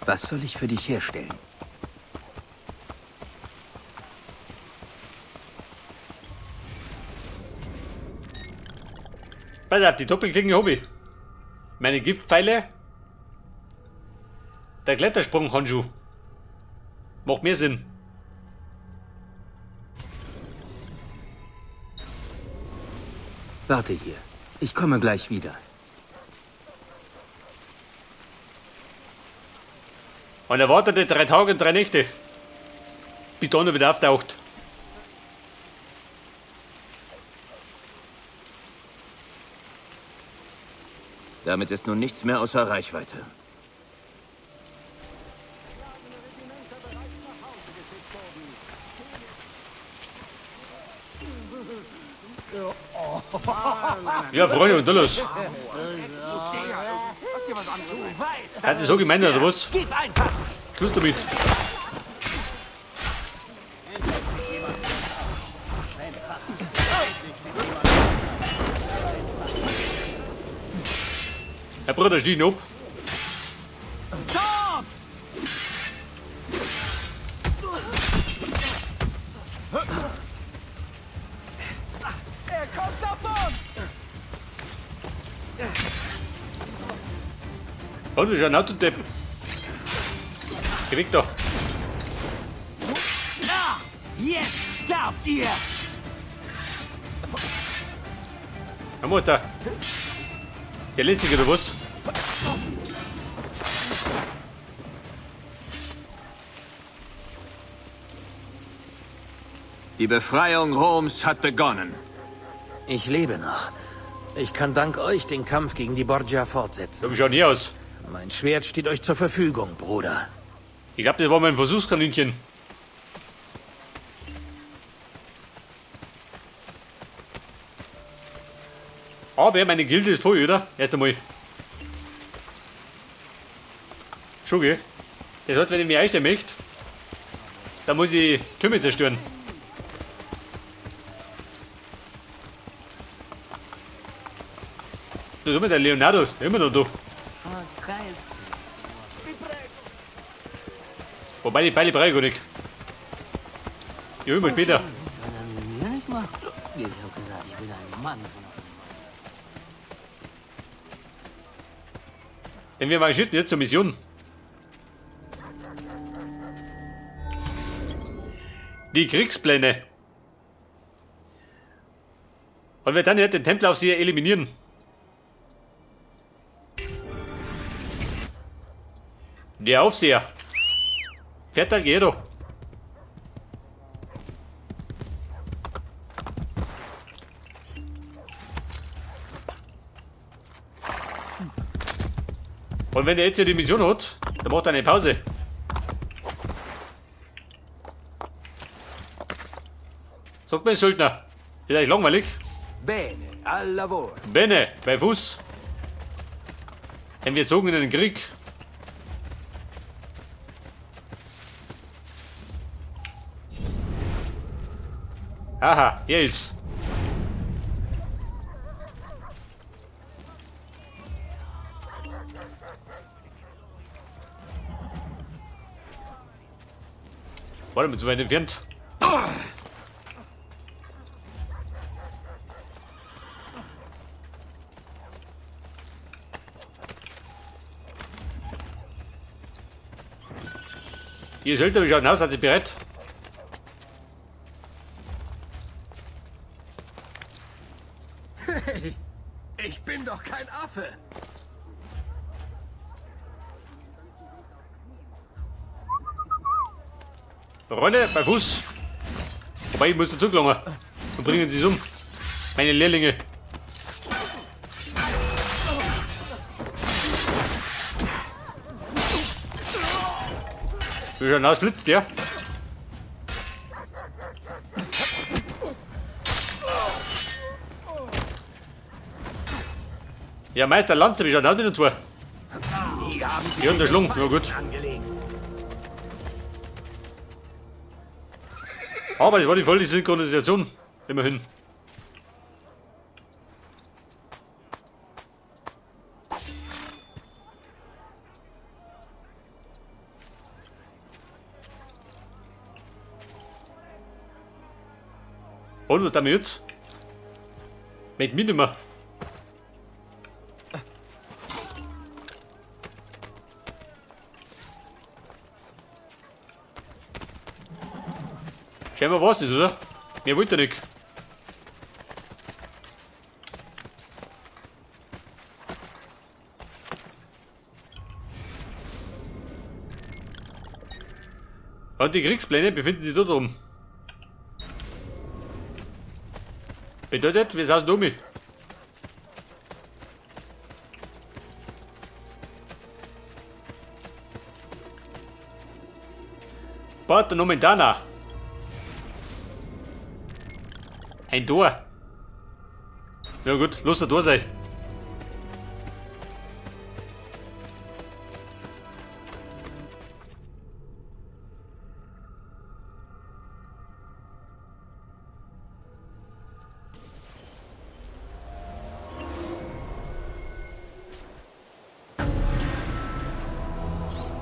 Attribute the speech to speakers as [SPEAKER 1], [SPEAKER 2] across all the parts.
[SPEAKER 1] Was soll ich für dich herstellen?
[SPEAKER 2] Pass auf, die Doppelklinge hab ich. Meine Giftpfeile. Der Klettersprung-Handschuh. Macht mehr Sinn.
[SPEAKER 1] Warte hier. Ich komme gleich wieder.
[SPEAKER 2] Und er wartete 3 Tage und 3 Nächte, bis der andere wieder auftaucht.
[SPEAKER 3] Damit ist nun nichts mehr außer Reichweite.
[SPEAKER 2] Ja, Freunde, und da los. Hat sie so gemeint, oder was? Schluss damit. Herr Bruder, steh ab.
[SPEAKER 4] Er kommt davon!
[SPEAKER 2] Und ist ein Autodepp. Geh weg da.
[SPEAKER 4] Jetzt sterbt ihr!
[SPEAKER 2] Da muss der. Der letzte oder was?
[SPEAKER 3] Die Befreiung Roms hat begonnen.
[SPEAKER 5] Ich lebe noch. Ich kann dank euch den Kampf gegen die Borgia fortsetzen.
[SPEAKER 2] So, wie schaut hier aus?
[SPEAKER 5] Mein Schwert steht euch zur Verfügung, Bruder.
[SPEAKER 2] Ich glaube, das war mein Versuchskaninchen. Aber meine Gilde ist voll, oder? Erst einmal. Schon, gell? Das heißt, wenn ich mich einstellen möchte, dann muss ich Türme zerstören. Das ist immer der Leonardo, ist immer noch da. Wobei, die Pfeile brauche ich gar nicht. Die holen wir später. Denn wir marschieren jetzt zur Mission. Die Kriegspläne. Und wir dann jetzt den Tempelaufseher eliminieren. Der Aufseher. Fertig, geh doch. Und wenn er jetzt hier die Mission hat, dann macht er eine Pause. Sagt mir, Söldner, ist eigentlich langweilig?
[SPEAKER 1] Bene, al lavoro.
[SPEAKER 2] Bene, bei Fuß. Denn wir zogen in den Krieg. Aha, hier ist. Warte mal, zu weit entfernt. Ihr Söldner, wie schaut denn aus? Seid ihr bereit?
[SPEAKER 4] Hey, ich bin doch kein Affe!
[SPEAKER 2] Freunde, bei Fuß. Wobei, ich muss dazu gelangen. Und bringen sie um. Meine Lehrlinge. Wie schon aus flitzt, ja? Ja, Meister Lanze, wie schaut aus mit uns zwei? Ja, und der Schlung, ja gut. Aber das war die volle Synchronisation. Immerhin. Und was damit jetzt? Mit mir nicht mehr. Scheinbar war's das, oder? Mehr wollte er nicht. Und die Kriegspläne befinden sich dort rum. Bedeutet, wir sind dumm. Porta Nomentana. Ein Tor. Ja gut, lass der Tor sein.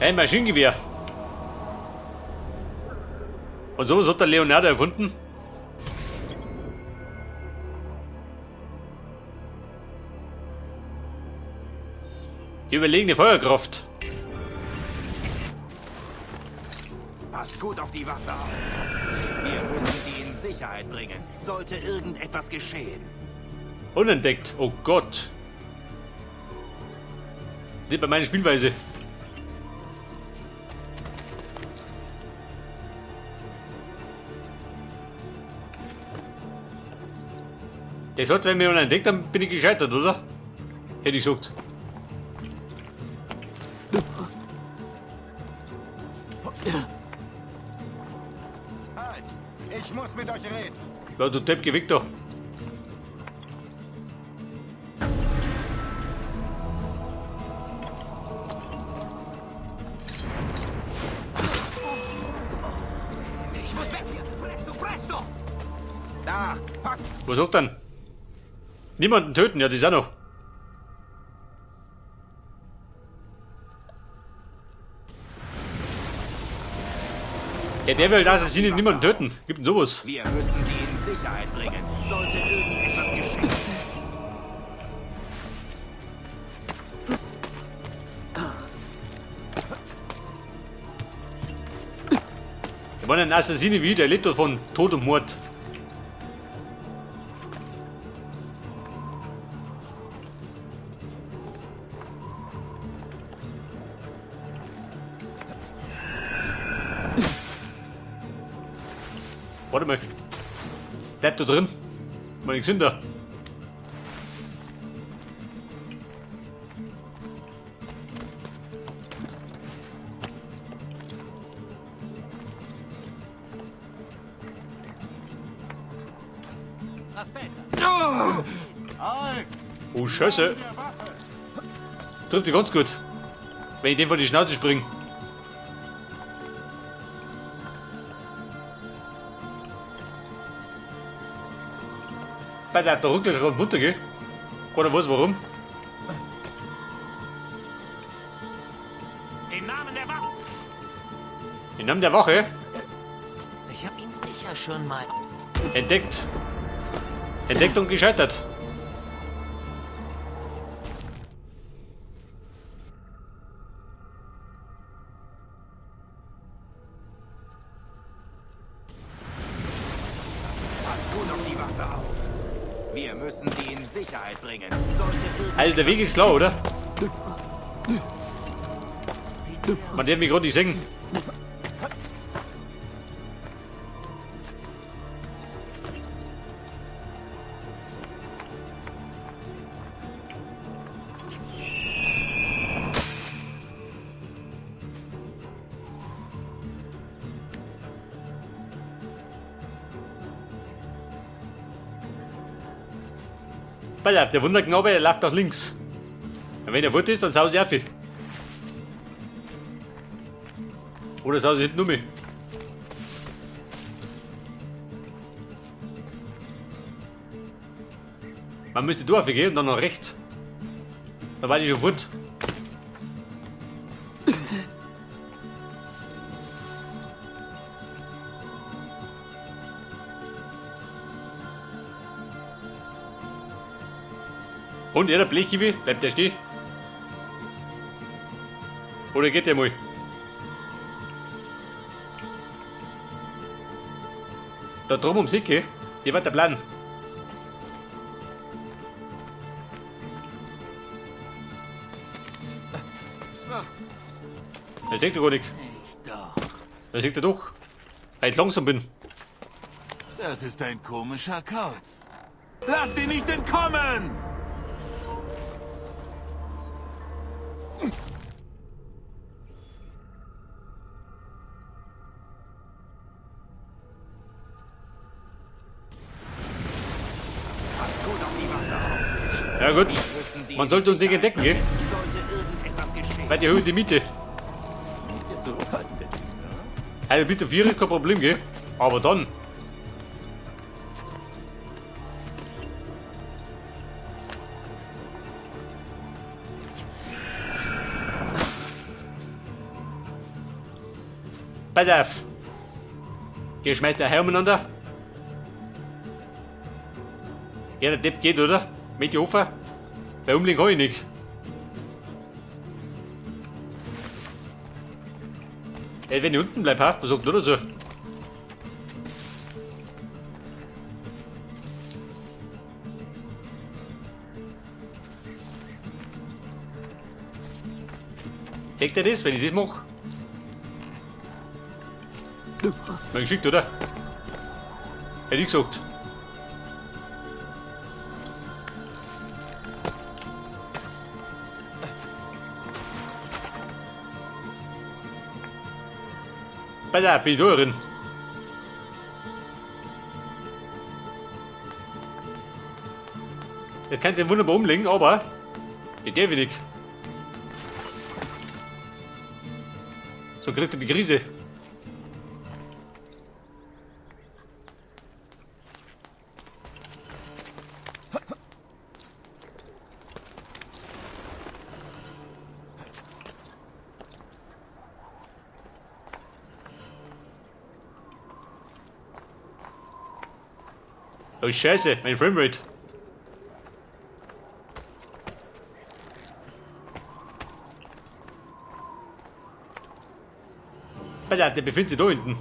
[SPEAKER 2] Ein Maschinengewehr. Und sowas hat der Leonardo erfunden. Überlegene Feuerkraft.
[SPEAKER 4] Passt gut auf die Waffe auf. Wir müssen sie in Sicherheit bringen. Sollte irgendetwas geschehen.
[SPEAKER 2] Unentdeckt. Oh Gott. Nicht bei meiner Spielweise. Der sagt, wenn mir jemand entdeckt, dann bin ich gescheitert, oder? Hätte ich gesagt.
[SPEAKER 4] Halt! Ich muss mit euch reden.
[SPEAKER 2] Ja, du Depp, geh weg da.
[SPEAKER 1] Ich muss weg hier! Presto, presto!
[SPEAKER 4] Da, pack!
[SPEAKER 2] Was sagt denn? Niemanden töten, ja, das ist auch noch. Ja, der will Assassinen niemanden töten. Gibt denn sowas?
[SPEAKER 4] Wir müssen sie in Sicherheit bringen. Sollte irgendetwas geschehen.
[SPEAKER 2] Der war ein Assassine wie, der lebt doch von Tod und Mord. Warte mal. Bleib da drin. Mal nichts hinter. Oh Scheiße. Trifft die ganz gut. Wenn ich dem vor die Schnauze springe. Bei der ruckelt gerade runter, gell? Keiner weiß warum.
[SPEAKER 3] Im Namen der Wache!
[SPEAKER 2] Im Namen der Wache?
[SPEAKER 5] Ich habe ihn sicher schon mal.
[SPEAKER 2] Entdeckt. Entdeckt und gescheitert.
[SPEAKER 4] Passt gut auf die Waffe auf. Wir müssen sie in Sicherheit bringen. Sollte irgend
[SPEAKER 2] Also der Weg ist klar, oder? Man darf mich gerade nicht sehen. Pass auf, der Wunderknabe, der läuft nach links. Und wenn er fort ist, dann saus ich auf. Oder saus ich hinten um. Man müsste da gehen und dann nach rechts. Da war ich schon fort. Und er, der Blechkiwi, bleibt der stehen? Oder geht der mal? Da drum ums Ecke, die war der Plan. Er sieht doch gar nicht. Er sieht er doch. Weil ich langsam bin.
[SPEAKER 4] Das ist ein komischer Kauz. Lasst ihn nicht entkommen!
[SPEAKER 2] Ja gut, man sollte uns nicht entdecken, gell? Weil die Höhe die Miete. Also bitte 4 ist kein Problem, gell? Aber dann. Pass auf. Hier schmeißt der Herr umeinander. Ja, der Depp geht, oder? Mit die Hofer? Bei umlegen kann ich nicht. Ey, wenn ich unten bleib, ha? Was sagt du dazu? Seht ihr das, wenn ich das mach? Mal geschickt, oder? Hätte ich gesagt. Pass auf, bin ich da drin. Das kann ich wunderbar umlegen, aber ich darf nicht. So kriegt er die Krise. Oh Scheiße, mein Framerate. Alter, der befindet sich da hinten.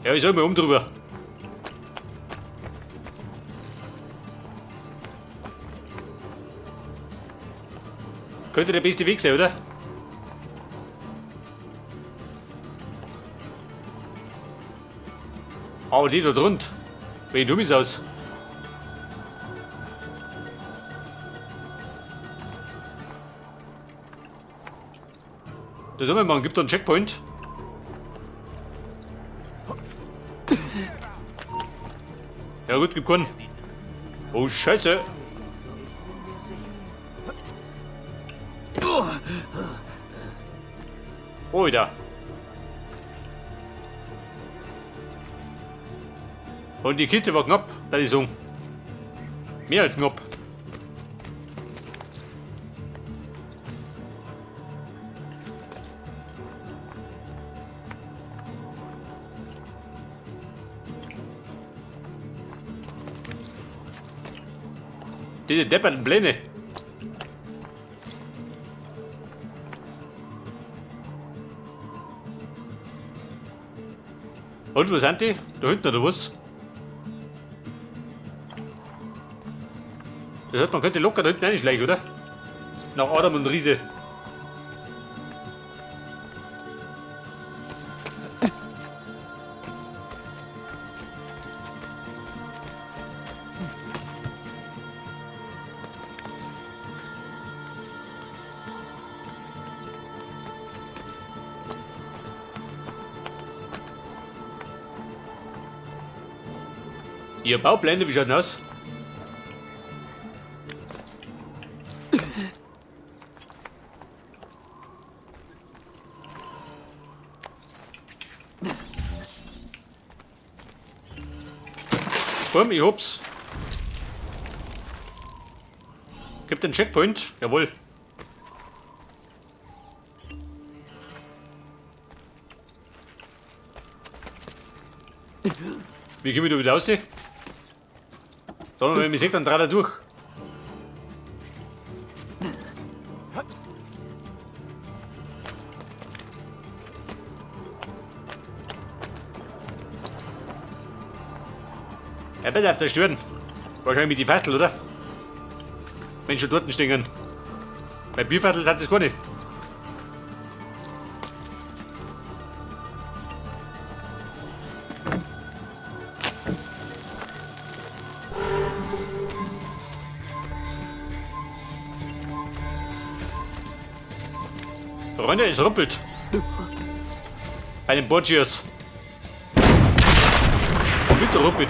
[SPEAKER 2] Ja, ich soll mal um drüber. Könnte der beste Weg sein, oder? Aber die da drunter. Wie dumm ist aus. Das soll man machen. Gibt da einen Checkpoint? Ja gut, gibt keinen. Oh Scheiße. Oh, da. Und die Kiste war knapp, das ist so. Mehr als knapp. Diese depperten Pläne. Und wo sind die? Da hinten oder was? Das heißt, man könnte locker da hinten reinschleichen, oder? Nach Adam und Riese. Ihr Baupläne, wie schaut denn aus? Komm, ich hab's. Gibt einen Checkpoint? Jawohl. Wie komme ich da wieder raus? Da, wenn ich mich sehe, dann dreht er durch. Er bitte auf der Stirn. Wahrscheinlich mit die Fackel, oder? Wenn schon dort stehen. Bei Bierfattel hat das gar nicht. Freunde, es ruppelt. Bei den Borgias. Bitte ruppelt.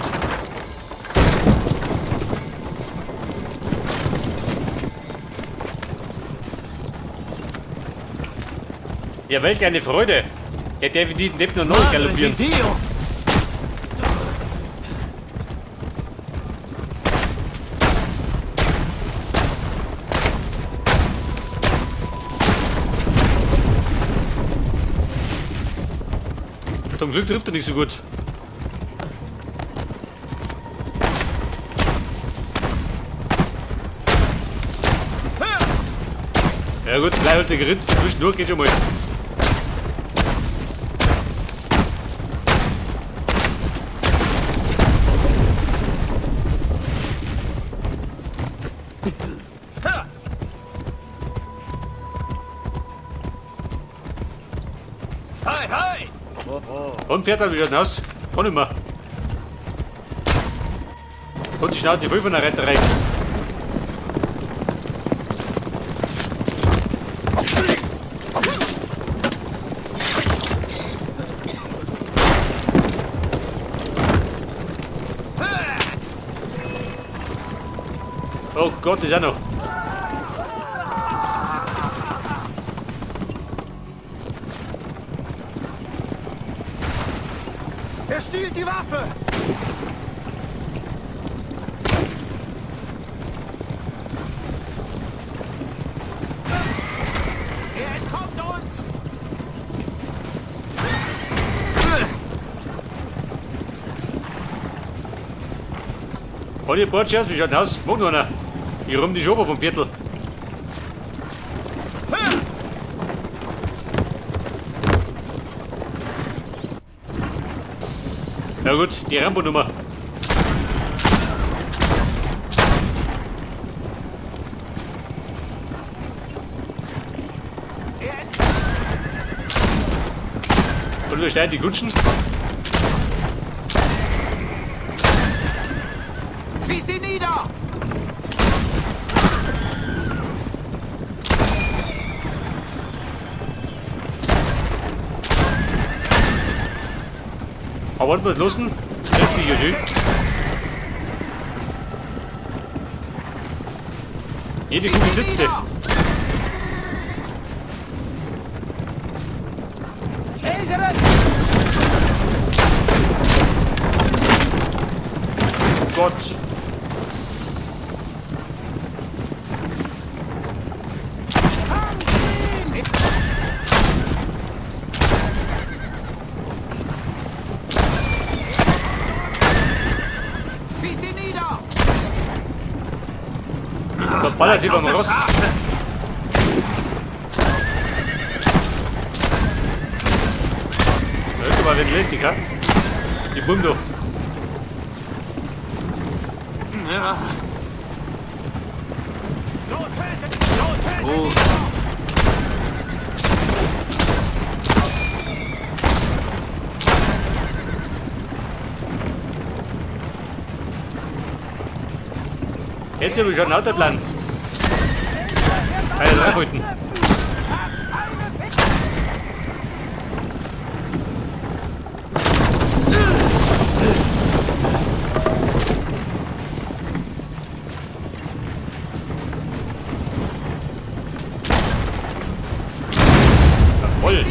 [SPEAKER 2] Ja, welch eine Freude. Ja, der wird diesen Depp noch neu galoppieren. Zum Glück trifft er nicht so gut. Ja gut, gleich halt der Geritt. Zwischendurch geht schon mal.
[SPEAKER 3] Hi, hi!
[SPEAKER 2] Und fährt er wieder hinaus. Kann nicht mehr. Und die Schnauze voll von der Reiterei. Oh Gott, ist auch noch.
[SPEAKER 4] Er stiehlt die Waffe!
[SPEAKER 1] Er entkommt uns!
[SPEAKER 2] Und ihr Borgias, wie schaut aus? Mag noch einer. Ich rum die Schober vom Viertel. Na gut, die Rambo-Nummer. Und wir steigen die Kutschen.
[SPEAKER 1] Schieß ihn nieder!
[SPEAKER 2] Aber wollen wir losen? Das ist ja schön. Jede Kugel sitzt. Gott.
[SPEAKER 1] Schieß ihn nieder!
[SPEAKER 2] Da ballert sie beim Ross. Das ist aber wenig lästig, ha? Die Bumm doch.
[SPEAKER 3] Ja. Oh.
[SPEAKER 2] Jetzt habe ich schon einen Autoplan. Keine Dreifalten. Jawohl.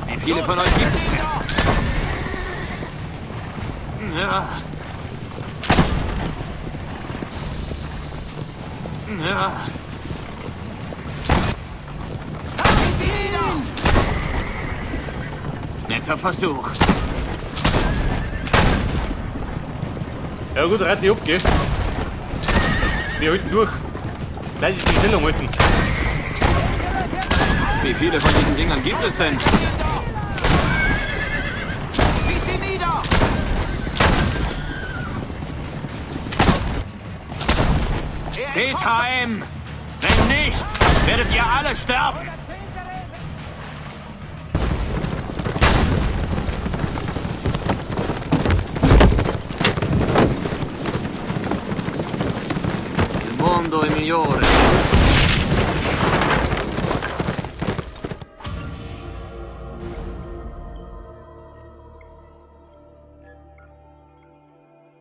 [SPEAKER 3] Wie viele von euch gibt es denn? Ja. Ja. Guter Versuch.
[SPEAKER 2] Ja gut, reit nicht ab, gell? Wir halten durch. Gleich ist die Stellung halten.
[SPEAKER 3] Wie viele von diesen Dingern gibt es denn?
[SPEAKER 1] Schieß sie nieder!
[SPEAKER 3] Geht heim! Wenn nicht, werdet ihr alle sterben! Il mondo è migliore